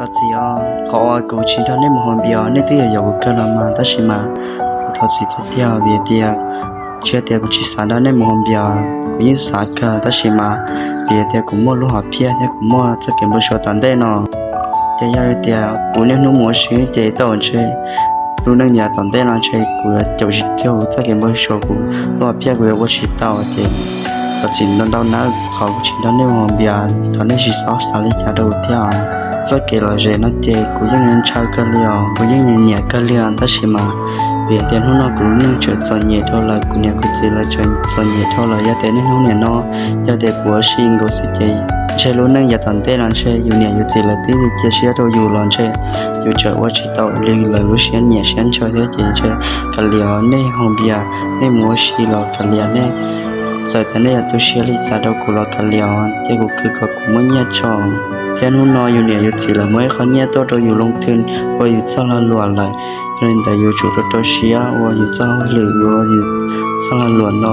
Thov txim os, qhov uas kuv tsis nrog nej mus haus npias nej twb yog yaum kuv kawg los mas, tab sis mas kuv thov txim tiag tiag vim tias tsis yog tias kuv tsis xav nrog nej mus haus npias, kuv yeej xav kawg, tab sis mas vim tias kuv muaj lub hom phiaj thiab kuv muaj txoj kev npau suav tom ntej no. Ces yog li tias kuv niaj hnub mus ua si ces tau ntshe lub neej yav tom ntej no ntshe kuv yuav caum tsis txog txoj kev npau suav, kuv lub hom phiaj kuv yuav ua tsis tau ces thov txim ntau ntau nawb, qhov kuv tsis nrog nej mus haus npias, thov nej tsis txhob xav li cas rau kuv thiab. Txoj kev lom zem no ces kuv yeej ntshaw kawg li os, kuv yeej nyiam nyiam kawg li os, tab sis mas vim tias hnub no kuv lub neej tseem txom nyem dhau lawm, kuv niam kuv txiv lawv tseem txom nyem dhau lawm, yog tias niaj hnub nim no yog tias kuv ua si nkaus xwb ces ntshe lub neej yav tom ntej no ntshe yus niam yus txiv lawv twb cia siab rau yus los ntshe yus tseem ua tsis tau li lawv lub siab nyiam siab ntshaw thiab ces ntshe kav liam nej haus npias, nej mus ua si los kav liam nej, txawm tias nej yuav tu siab li cas rau kuv los kav liam, cia kuv khwv kom kuv muaj nyiaj tso. Thiab hnub no yus niam yus txiv lawv muaj ib qho nyiaj tuaj rau yus loo thwm ua yus txoj lag luam lawm, yog li ntawd yus tsum rau rau siab ua yus txoj hauj lwm, ua yus txoj lag luam no.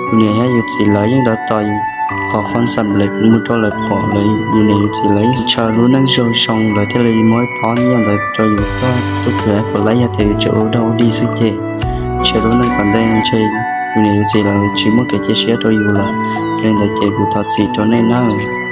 Yus niam thiab yus txiv lawv yeej tos tos yus qhov qhov xam lawm mus rau lawv pom lawm, yus niam yus txiv lawv yeej ntshaw lub neej zoo zoo lawv thiaj li muab ib pob nyiaj ntawd rau yus tuaj tuaj khwv pom lawm, yog tias yus tseem ua dog ua dig xwb ces ntshe lub neej tom ntej ntshe yus niam yus txiv lawv tsis muaj kev cia siab rau yus lawm. Yog li ntawd ces kuv thov txim rau nej nawb.